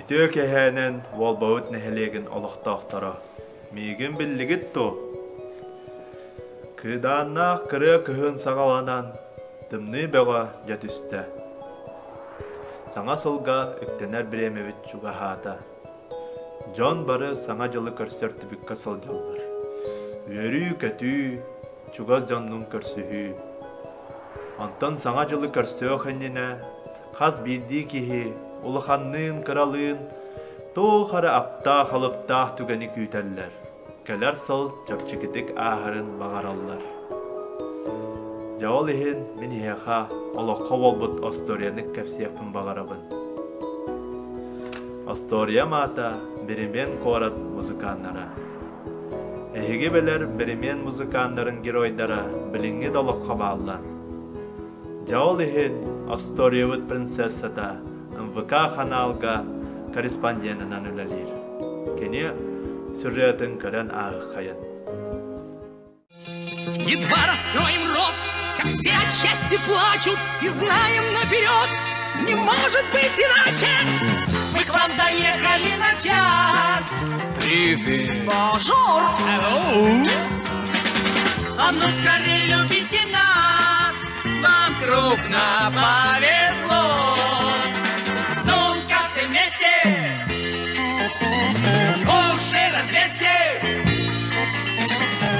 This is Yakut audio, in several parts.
Үтүө кэһээнэн Уолбабыт нэһилиэгин олохтоохторо, миигин биллигит дуо? Кыыдааннаах кырыа кыһын саҕаланан, тымныы бөҕө дьэ түстэ. Саҥа сылга үктэнэр бириэмэбит чугаһаата. Дьон бары Саҥа дьылы көрсөр түбүккэ сылдьаллар. Үөрүү-көтүү, чугас дьоннуун көрсүһүү. Онтон Саҥа дьылы көрсүөх иннинэ хас биирдии киһи улаханныын-кыралыын туох эрэ аптаах-алыптаах түгэни күүтэллэр, кэлэр сыл чэпчэкитик ааһарын баҕараллар. Дьэ ол иһин мин эһиэхэ олоххо буолбут остуоруйаны кэпсиэхпин баҕарабын. Остуоруйам аата «Беремен куорат музыканнара». Эһиги билэр Беремен музыканнарын геройдара билиҥҥи да олоххо бааллар. Дьэ ол иһин остуоруйабыт принцессата МВК ханаалга корреспонденынан үлэлиир. Кини сюжетын көрөн ааһыаххайын. Едва раскроем рот, как все от счастья плачут, и знаем наперед, не может быть иначе. Мы к вам заехали на час. Привет. Bonjour. Hello. А ну скорее любите нас, вам крупно повезло. Ну-ка все вместе, уши развесьте.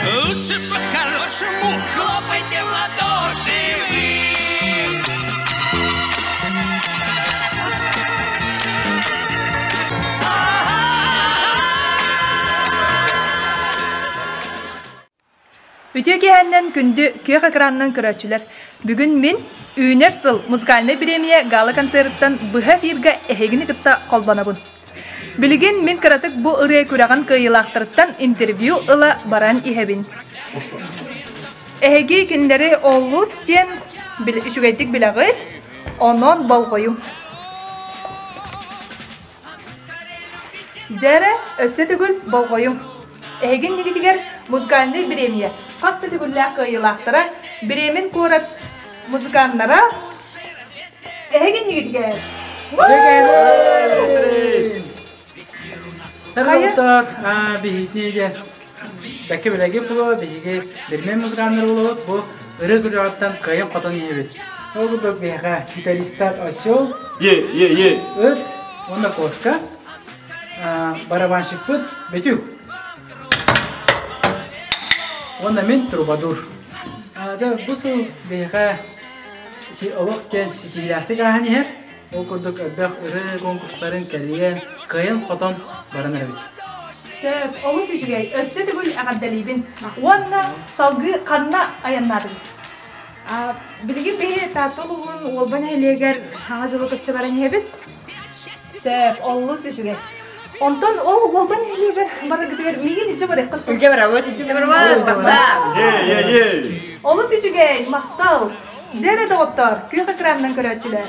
Лучше по-хорошему хлопайте в ладоши вы. Үтүө киэһэннэн күндү күөх экранынан көрөөччүлэр. Бүгүн мин Үүнэр сыл музыкальнай бириэмийэ гала-концерыттан быһа эфиргэ эһигини кытта холбонобун. Билигин мин кыратык бу ырыа күрэҕин кыайыылаахтарыттан интервью ыла баран иһэбин. Эһиги кинилэри олус диэн үчүгэйдик билэҕит, онон болҕойуҥ. Дьэ эрэ, өссө төгүл болҕойуҥ. Эһиги иннигитигэр музыкальнай бириэмийэ хас да төгүллээх кыайыылаахтара Бремен куорат музыканнара эһиги иннигитигэр. Хайа? Биһиги диэн бэккэ билэги буолуо, биһиги Бремен музыканнар буолуобут, бу ырыа күрэҕиттэн кыайан-хотон иһэбит. Ол курдук биһиэхэ гитаристар Осел, Е, е, е. Ыт уонна Коска, барабанщикпыт Бетюк уонна мин Трубадур. Дьэ, бу сыл биһиэхэ олох диэн ситиилээхтик ааһан иһэр. Ол курдук элбэх ырыа конкурстарын кэрийэн, кыайан-хотон баран эрэбит. Сөп, олус үчүгэй. Өссө төгүл эҕэрдэлиибин. Уонна салгыы ханна айаннаатыгыт? Билигин биһи Таатта улууһун Уолба нэһилиэгэр Саҥа дьылы көрсө баран иһэбит. Сөп, олус үчүгэй. Онтон ол Уолба нэһилиэгэр бараргытыгар миигин илдьэ барыаххыт Илдьэ барабыт. Илдьэ барабыт. Барса. Е-е-е! Олус үчүгэй, махтал. Дьэ эрэ доҕоттоор, күөх экранынан көрөөччүлэр.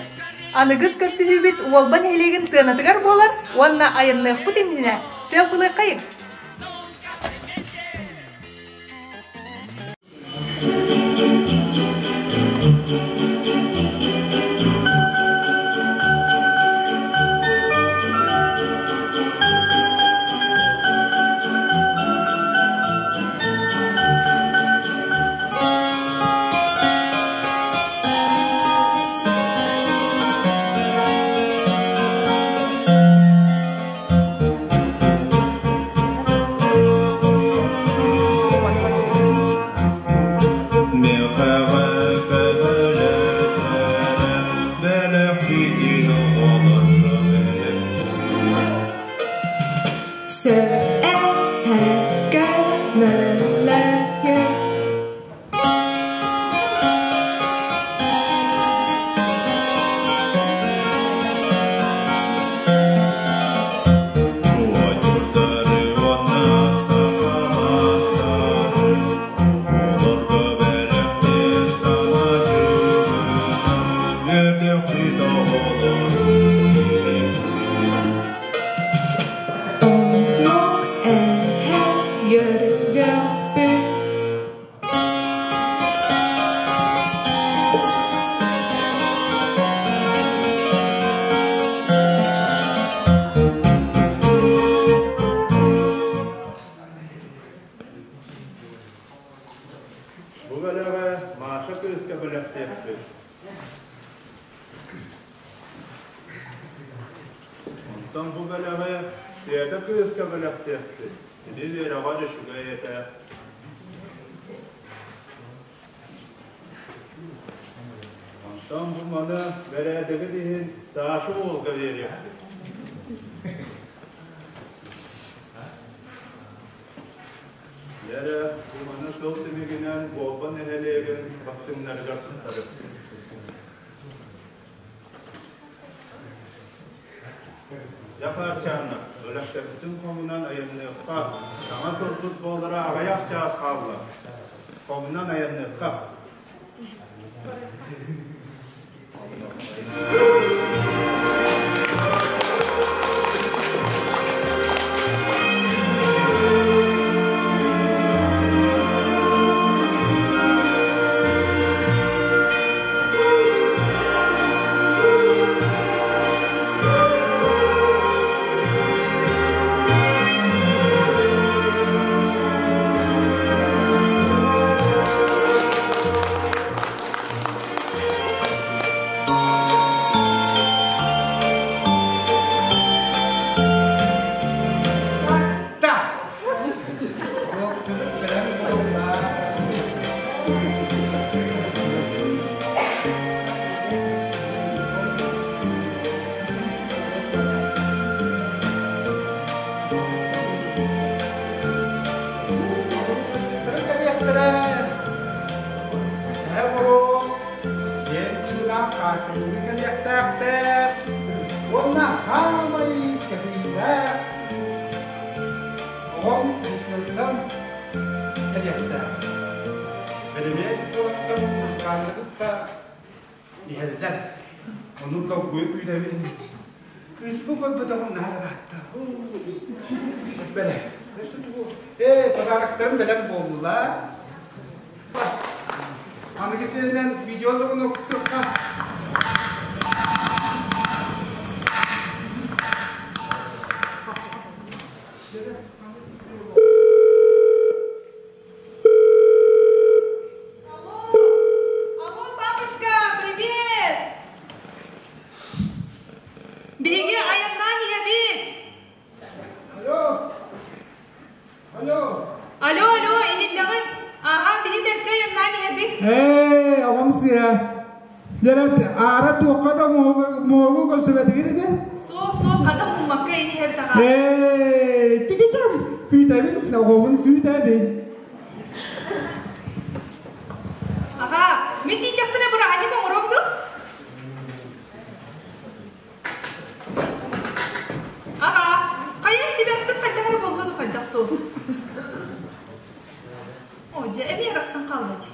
Аныгыс көрсүһүүбүт Уолба нэһилиэгин сыанатыгар буолар уонна айанныахпыт иннинэ селфилыаххайыҥ. Маша кыыска бэлэхтиэхпит. Онтон бу бэлэҕи Света кыыска бэлэхтиэхпит. Кини үөрэҕэр үчүгэй этэ. Онтон бу маны бэрээдэгин иһин Саша уолга биэриэхпит. Дьэ, маны сыл түмүгүнэн Уолба нэһилиэгин бастыҥнарыгар туттарып. Дьэ, Хаарчаана, бөлөхтөрбүтүн хомунан айанныахха, саҥа сылбыт буолара аҕыйах чаас хаалла. Хомунан айанныахха. Хааччыллыы кэлиэхтээхтэр уонна хаамай кэһиилээх оҕом сылсан кэлиэхтээх. Бэлимиэт куораттан музыканты кытта иһэллэр. Ону долгуйа күүтэбин. Кыыспын көрбөтөҕүм наһаа ыраатта. Бэрэ. Ээ, подароктарым бэлэм буоллулар. Аныгы сиринэн видео оҥоруохха. Алло, алло, папочка, привет! Биһиги айаннаан иһэбит. Алло, алло. Алло, алло, иһиллэҕин? Аха, биһи бэркэ айаннаан иһэбит. Ээ, оҕом сыа. Дьэ, аара туохха да муоҕу көрсүбэтигит ини? Суох, суох, хата муммакка ини иһэбит аҕа. Ээ, тикичам, күүтэбин, оҕобун күүтэбин. Аҕа, мин тиийдэхпинэ бырааһынньык оҥоруом дуу? Аҕа, хайа тибэспит хайдах эрэ буолла дуу хайдах дуу? Оо, дьэ, эмиэ арахсан хаалла дии.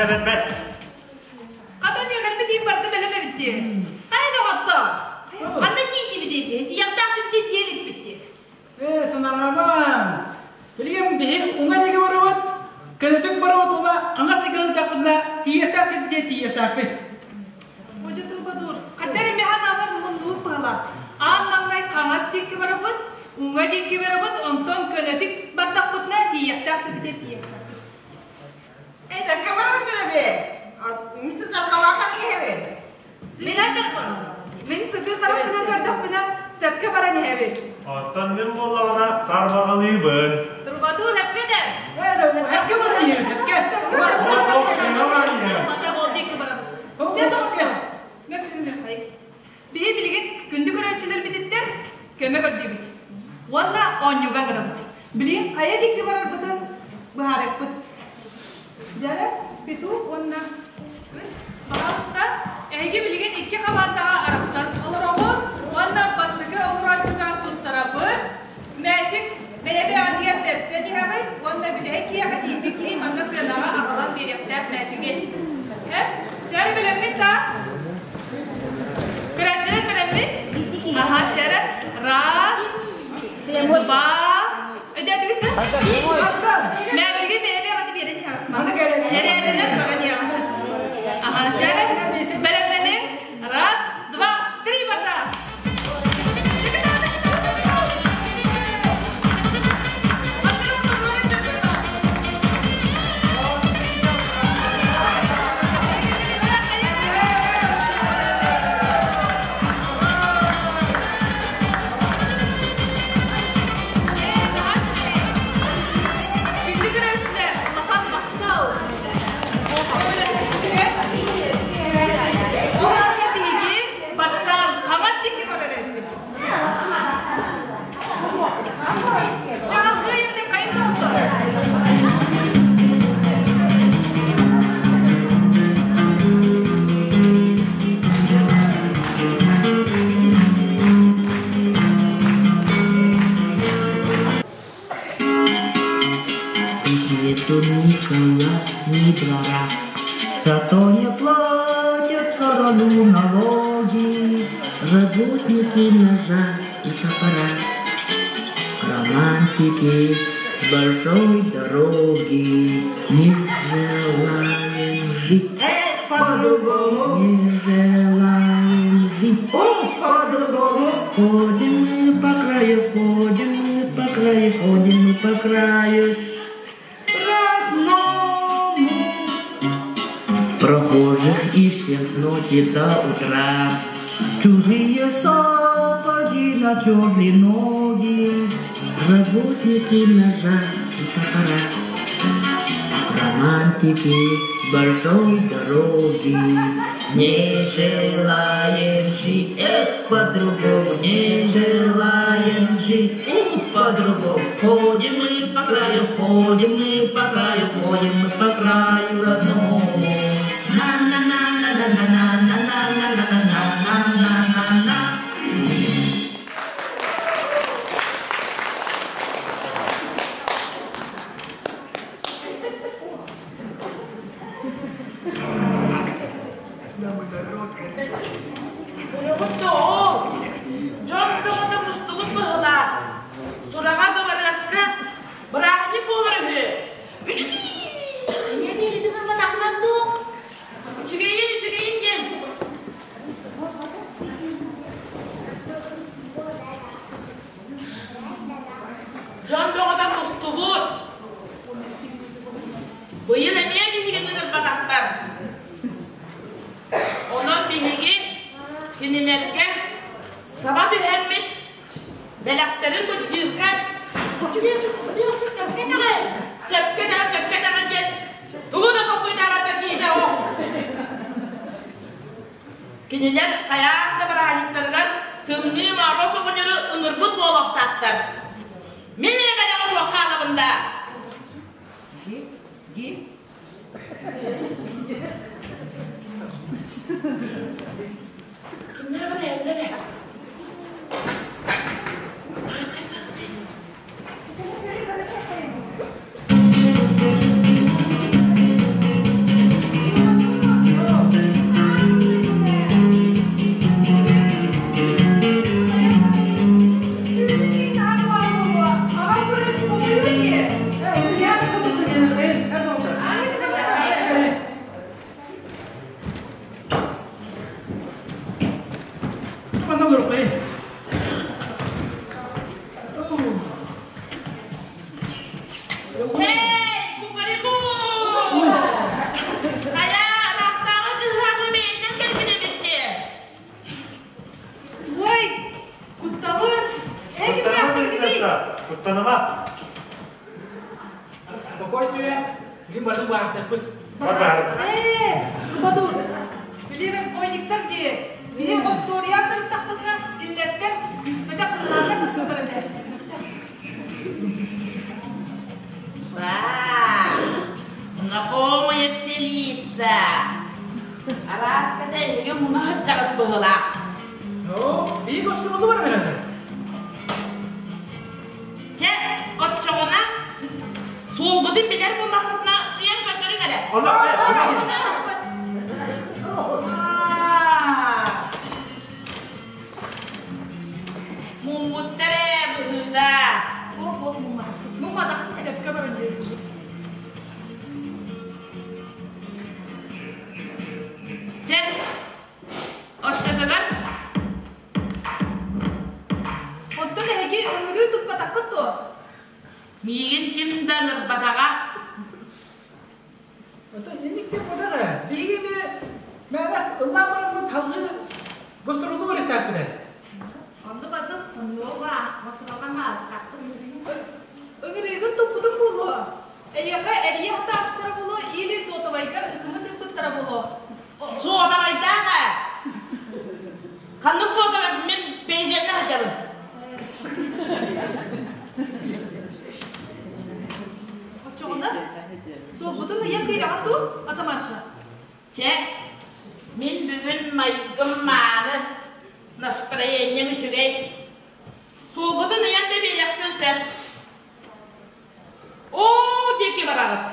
бэт бэт. Хата нүөмэрбит иин барыта бэлэм эбит дии. Хайа доҕоттоор, ханна тиийдибит Тиийэхтээх сирдии тиийэ иликпит дии. Ээ, санарамаҥ. Билигин биһи уҥа диэки барабыт, көнөтүк барабыт уонна хаҥас сиргэ сылдьахпытына тиийиэхтээх сирбитигэр тиийиэхтээхпит. Боже трубадур, хата эрэ миэхэ анаабар муннубут быһыла. Аан маҥнай хаҥас диэки барабыт, уҥа диэки барабыт, онтон көнөтүк бардахпытына тиийиэхтээх сирбитигэр тиийиэхтээхпит. Сакка баран турабы. Мин сытаргалаахар иһэбин. Мин сытыы харахпынан көрдөхпүнэ, сөпкө баран иһэбин. Оттон мин буоллаҕына сарбаҕалыыбын. Трубадур эппитэ. Эпке баран иһэбин, эпке. Чэ, доҕоттор, Биһи билигин күндү көрөөччүлэрбититтэн көмө көрдүүбүт. Уонна оонньууга ыҥырабыт. Билигин хайа диэки барарбытын быһаарыахпыт. Дьара, петух уонна ыт. Пожалуйста, эһиги билигин икки хамаандаҕа арахсан олороҕут уонна бастакы олорооччуга туттарабыт. Мээчик бэйэ-бэйэҕитигэр бэрсэ түһэҕит уонна бүтэһик киһиэхэ тиийбит киһи манна сыанаҕа аҕалан биэриэхтээх мээчиги. Э? Чээрэ бэлэмҥит да? Көрөөччүлэр бэлэммит? Аха, чээрэ. Раз, два, Өйдөөтүгүт да? Мээчиги бэйэ-бэйэҕитэ биэрэн иһэҕит. Эрээдинэн баран иһэҕит. Аха, чээрэ. Бэлэмнэниҥ. Раз, два, три, барда! Күндү көрөөччүлэр, улахан махтал! Ол аата биһиги бастаан хаҥас диэки барар эбиппит. Чаҕылхай айанны хайа тоҕото? Нету ни кола, ни двора, Зато не платят королю налоги Работники ножа и топора. Романтики с большой дороги Не желаем жить По-другому. Не желаем жить По-другому. Ходим мы по краю, ходим мы по краю, ходим мы по краю родному. Прохожих ищем с ночи до утра. Чужие сапоги натерли ноги, Работники ножа и топора. Романтики с большой дороги Не желаем жить, эх, по-другому, не желаем жить, ух, по-другому. Ходим мы по краю, ходим мы по краю, ходим мы по краю родному. На-на-на-на-на-на-на-на-на-на-на-на-на-на. Тоҕо? Дьон бөҕөтө мустубут быһыылаах. Сураҕа дыбарыаска бырааһынньык буолар үһү. Үчүгэй! Ийэ биэрити сырбатахтар дуу? Үчүгэйин, үчүгэйин диэн. Дьон бөҕөтө мустубут. Быйыл эмиэ биһигини ырбатахтар. Онон биһиги кинилэргэ саба түһэммит бэлэхтэрин быдьыырга Сөпкө даҕаны. сөпкө даҕаны сөпкө даҕаны диэн тугу да толкуйдаабаттар киһитэ оһох. Кинилэр хайаан да бырааһынньыктарыгар Тымныы Моруос оҕонньору ыҥырбыт буолуохтаахтар. Мин эрэ бэлэҕэ суох хаалабын да. Кимнээх эрэ эрэ? Саахай, саахай. Эй, кукареку! Хайа, ыраахтааҕы кыһааты бэйэтинэн кэлбит эбит Ой, кутталы! Эй, кимнээхтэргитий? Куттаныма! Спокойствие, бүгүн бардым баарсыахпыт. Ээ, Рубадур, били разбойниктар дии, биһи остуоруйа сырыттахпытына кинилэртэн күүппэтэх быһылааннар тахсаллар этэ. Ва, знакомые все лица. Арааската эһиги муна сылдьаҕыт быһыылаах. Ну, биир гостуруолу баран эрэллэр. Чэ, оччоҕуна суолгутун билэр буоллаххытына ыйан көрдөрүҥ эрэ. Муммуттар ээ быһыыта. Ох, ох, мумматахпыт. Мумматахпыт сөпкө баран диэбит. Чэ, оччотугар Оттон эһиги ыҥырыы туппатаххыт дуо? Миигин ким да ынырбатаҕа. Оттон инник диэн буолар ээ. Биһиги эмиэ мээнэ ыллаан бараммыт салгыы гастроллуу барыахтаахпыт ээ. Оннук оннук гастролга гастролга наадаттаахпыт. Ыҥырыыгын туппутуҥ буолуо. Эйиэхэ эрийэ сатаабыттара буолуо или сотовайгар ысымы сыппыттара буолуо. Суотабайдаах ээ. Ханнык суотабай мин пенсиянна сылдьабын. Оччоҕуна суолбутун ыйан биэрэҕин дуу, атаманша? Чэ, мин бүгүн майгым мааны, настроением үчүгэй. Суолгутун ыйан да биэриэхпин сөп. Оо диэки бараҕыт.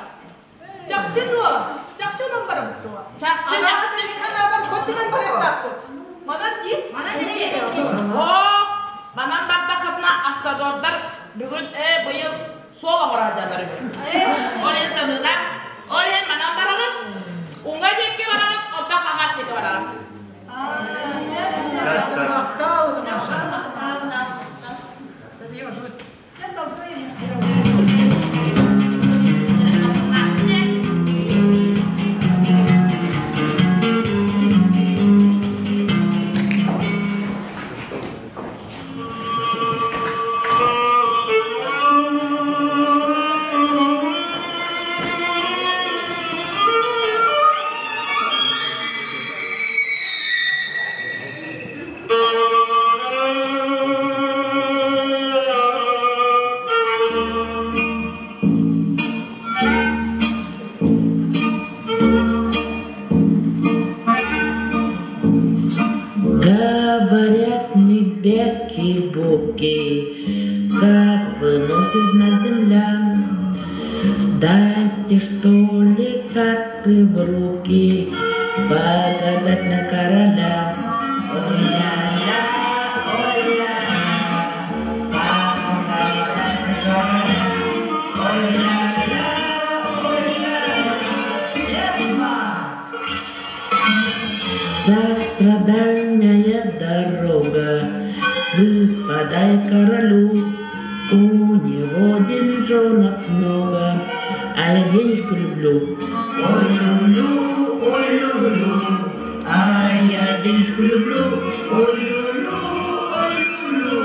Чахчы дуо? Чахчы онон барабыт дуо? Чахчы, чахчы. Мин санаабар көттүгэн барыахтаахпыт. Манан дии? Манан дии. Оо, манан бардаххытына автодордар бүгүн быйыл суол оҥоро сылдьаллар үһү. Ол иһин саныылаах. Ол иһин манан бараҕыт. Уҥа диэки бараҕыт, онтон хаҥас диэки бараҕыт. Махтал, Маша. Чэ, салгыы. Говорят мне бяки-буки, как выносит на земля. Дайте, что ли, карты в руки, погадать на короля. Ой-ля-ля, ой-ля-ля, погадать на короля. Ой-ля-ля, ой-ля-ля, Завтра дальняя дорога выпадает королю. У него деньжонок много, а я денежку люблю. Ой, люблю, ой, люблю, а я денежку люблю. Ой, люблю, ой, люблю,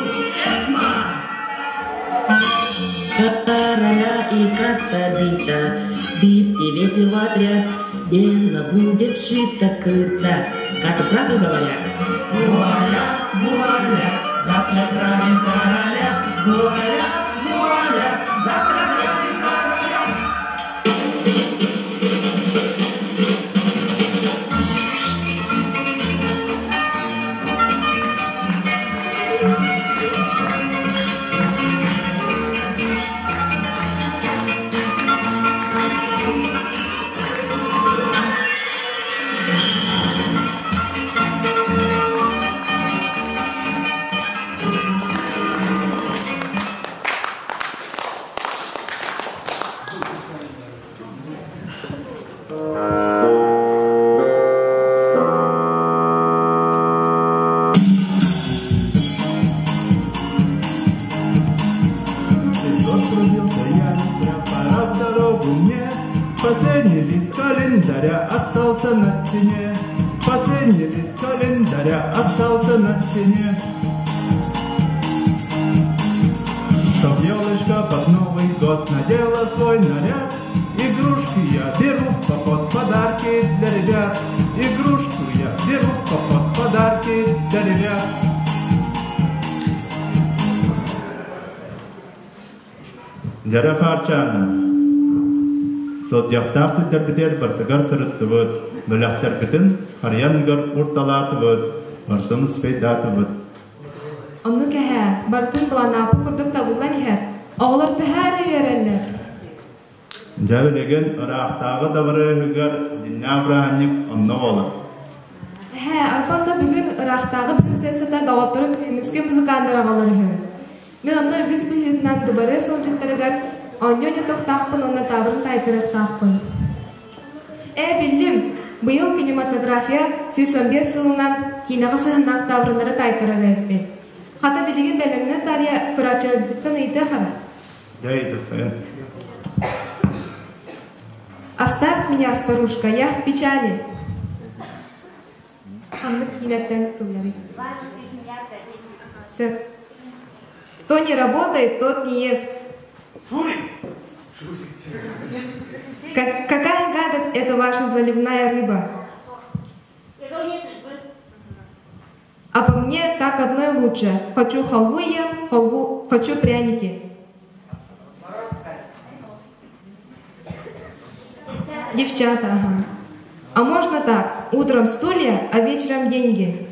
Эсма! Короля и карта бита, бит и весь его отряд. Дело будет шито-крыто, как правду говорят. Вуаля, вуаля, завтра грабим короля. Вуаля, вуаля, завтра грабим короля. Тот трудился я, прям пора. я остался на стене. Чтоб елочка под Новый год надела свой наряд, Игрушки я беру в поход, подарки для ребят. Игрушку я беру в поход, подарки для ребят. Дьэрэ Хаарчаана, сылдьыахтаах сирдэрбитигэр барытыгар сырыттыбыт, бэлэхтэрбитин харыйаныгар урталаатыбыт, барытын успейдаатыбыт. Оннук эһээ, барытын былааннаабыт курдук табыллан иһэр. Оҕолор төһө эрэ үөрэллэр. Дьэ билигин ыраахтааҕы дабарыаһыгар дьиҥнээх бырааһынньык онно буолар. Эһээ, Арбанда бүгүн ыраахтааҕы принцессата доҕотторун көмүскэ музыканнар аҕалар үһү. Мин онно үгүс быһыытынан дыбарыас сылдьыттарыгар оонньуу оонньотуохтаахпын уонна таабырын таайтарыахтаахпын. Ээ, биллим, быйыл кинематография 115 сылынан киинэҕэ сыһыннаах таабырыннары таайтарар эбиппин. Хата билигин бэлэмнэн таарыйа көрөөччүлэрбиттэн ыйытыах эрэ. Дьэ, ыйытыаххайын. Оставь меня, старушка, я в печали. Ханнык киинэттэн тылларый? Сөп. Кто не работает, тот не ест. Как, какая гадость это ваша заливная рыба? А по мне так одной лучше. Хочу халву ем, халву, хочу пряники. Девчата, ага. А можно так? Утром стулья, а вечером деньги.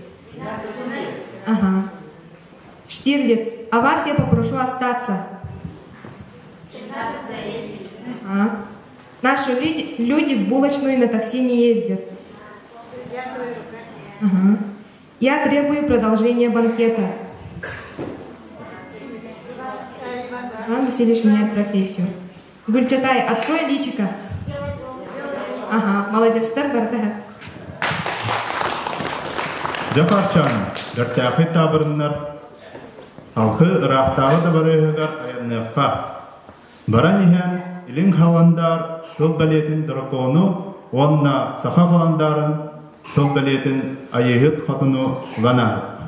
Ага. Штирлиц, а вас я попрошу остаться. Ага. Наши люди, люди в булочную на такси не ездят. Ага. Я требую продолжения банкета. Иван Васильевич меняет профессию. Гульчатай, открой личико. Ага, молодецтар барда. Дьэ Харчаан, бэртээхэй таабырыннар Алхы ыраахтааҕы да барыыһыгар айанныахха. Баран иһэн Илин халандаар сыл бэлиэтин дракону уонна саха халандаарын сыл бэлиэтин Айыыһыт хотуну ылан ааһыт.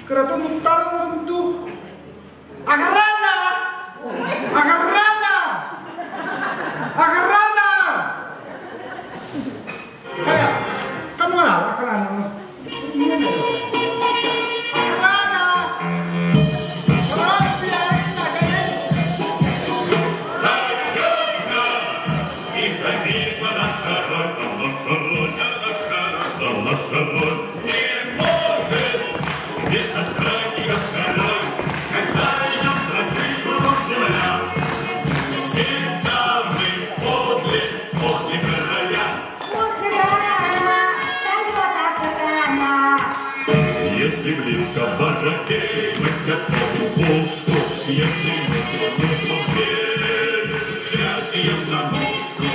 Кыратын муктааларым дуу? Охрана! Охрана! Охрана! Хайа, ханна бара? Охрана. Охрана! Если близко воробей, мы готовы пушку. Если мы успеем, взять ее на мушку.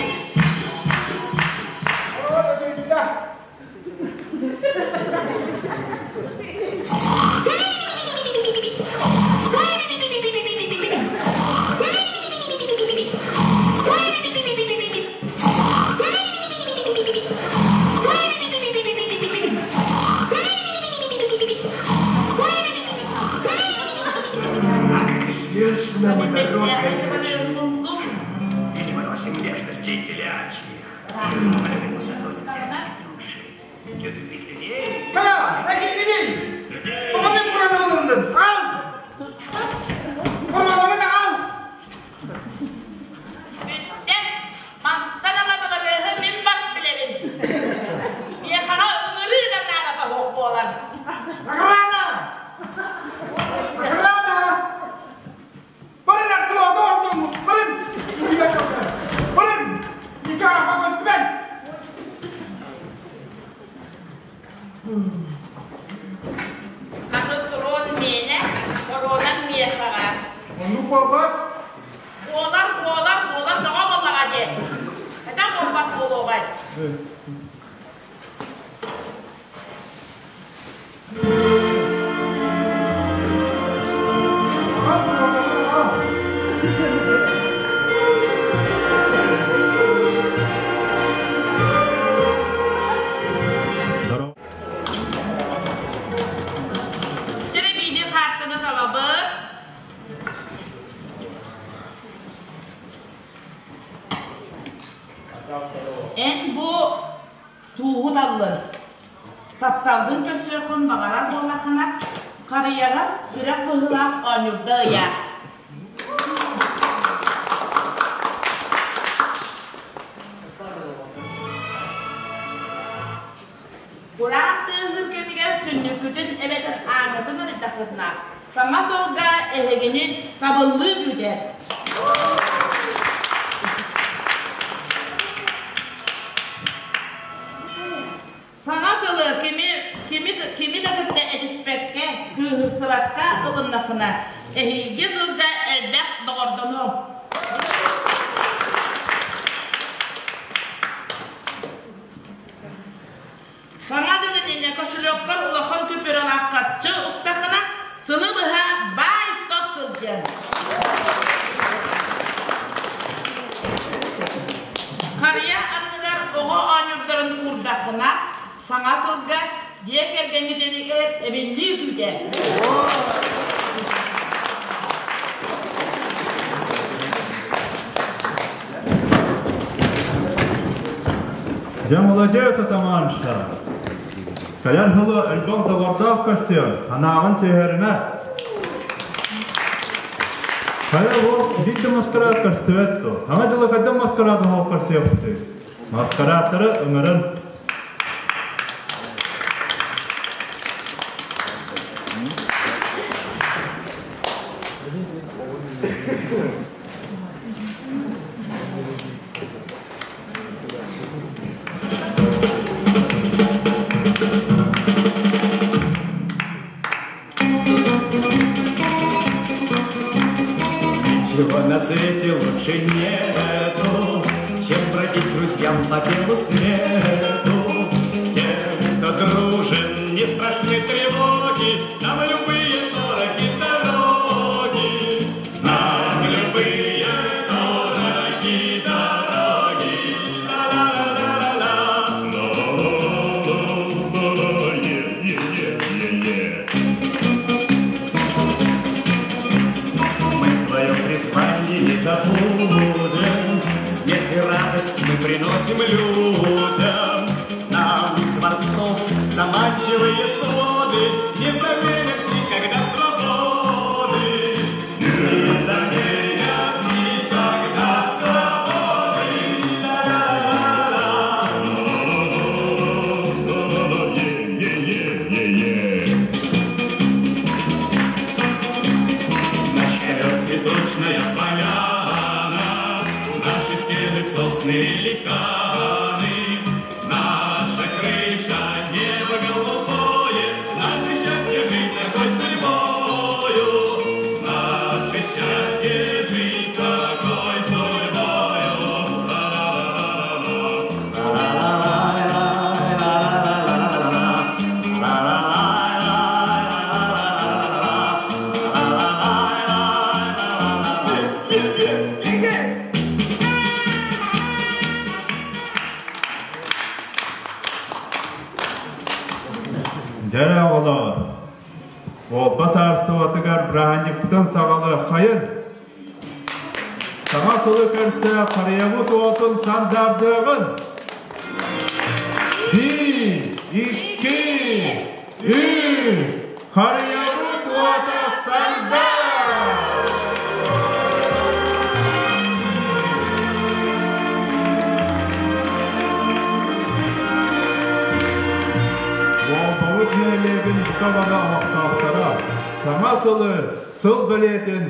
А как известно, мы народ горячий. И не выносим нежностей телячьих. Мы любим утонуть в телячьи души. Любить людей. Хайа, эки Тоҕо мин кураанабын ыллым? Ал! Кураанабын ал! Бүттэ. Мантан ыла дыбарыаһы мин бас билэбин. Миэхэҕэ ыҥырыы да наадата суох буолар. Охрана! Охрана! Барын арту, ото ото, барын! Барын! Никара, погостбен! Аны турон миэнэ, коронан миэхэҕэ. Оннук буолбат. Буолар, буолар, буолар, тоҕо буоллаҕа диэн. Хайдах буолбат буолуоҕай? Телевидение хаартаны талабыт. Эн бу тууһу таллын. Тапталгын көрсүөххүн баҕарар буоллаххына, харыйаҕа сүрэх быһыылаах оонньуурда ыйаа. Кураан тыаһыыр кэмигэр түннүккүтүн эбэтэр ааҥҥытын арыйдаххытына, саҥа сылга эһигини табыллыы күүтэр. Саҥа сылы кими, кими, кими да кытта этиспэккэ, кыыһырсыбакка ылыннаххына, эһиилги сылга элбэх доҕордонуоҥ. Саҥа дьыл иннинэ кошелеккар улахан купюралаах харчы уктаххына, сылы быһа баай-тот сылдьыаҥ. Харыйа анныгар оҕо оонньуурдарын уурдаххына, саҥа сылга дьиэ кэргэҥҥитигэр эбиллии күүтэр. Дьэ, маладьыас, атаманша! Кэлэр сылы элбэх доҕордоох көрсүөҥ, санааҕын түһэримэ. Хайа ол биир да маскараат көрсүбэт дуо? Саҥа дьылы хайдах маскараат оһох көрсүөхпүтүй? Маскарааттары ыҥырын. Ничего на свете лучше нету, чем бродить друзьям по белу свету. Тем, кто дружен, не страшны тревоги, нам любые дороги дороги. Нам любые дороги дороги. Ла-ла-ла-ла-ла. Ла-ла-ла-ла-ла. Е-е-е-е-е. Мы свое призвание не забудем, Смех и радость мы приносим людям. Нам дворцов заманчивые своды Не заменят никогда свободы. Не заменят никогда свободы. Ла-ла-ла-ла-ла. Е-е-е-е-е. Наш ковер цветочная поляна, Наши стены сосны великаны, Наша крыша небо голубое, Наше счастье жить такой судьбою, Наше счастье жить такой судьбою. Дьэ оҕолоор, Уолба саарсыбатыгар бырааһынньыкпытын саҕалыаххайын. Саҥа сылы көрсө харыйабыт уотун сандаардыаҕын. Биир, икки, үс, харыйабыт уота сандаар! Уолбабыт нэһилиэгин бука бары олохтоохторо саҥа сылы сыл бэлиэтин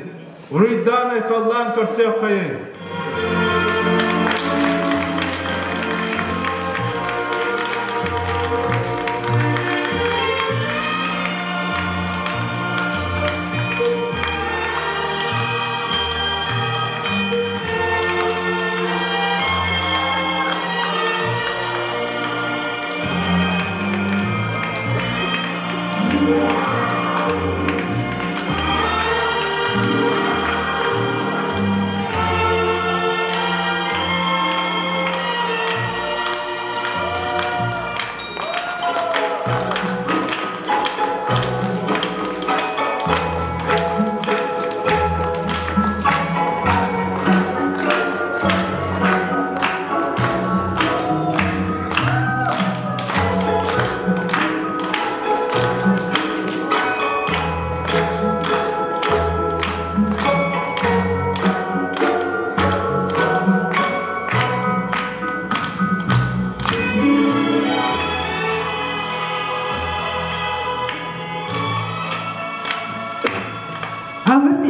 уруйдаан-айхаллаан көрсүөххэйиҥ!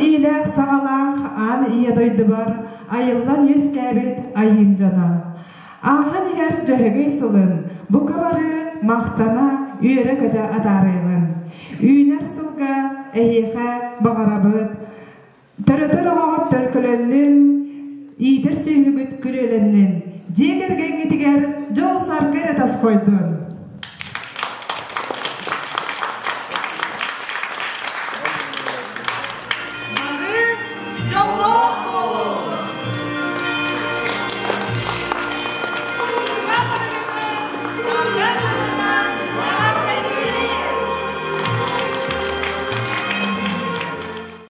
иилээх саҕалаах аан ийэ дойдубар айыллан үөскээбит айыым дьоно. Ааһан иһэр Дьөһөгөй сылын бука бары махтана үөрэ-көтө атаарыаҕын. Үүнэр сылга эһиэхэ баҕарабыт Төрөтөр оҕоҕут төлкөлөннүн, иитэр сүөһүгүт күрүөлэннин, дьиэ кэргэҥҥитигэр дьол-саргы эрэ тосхойдун!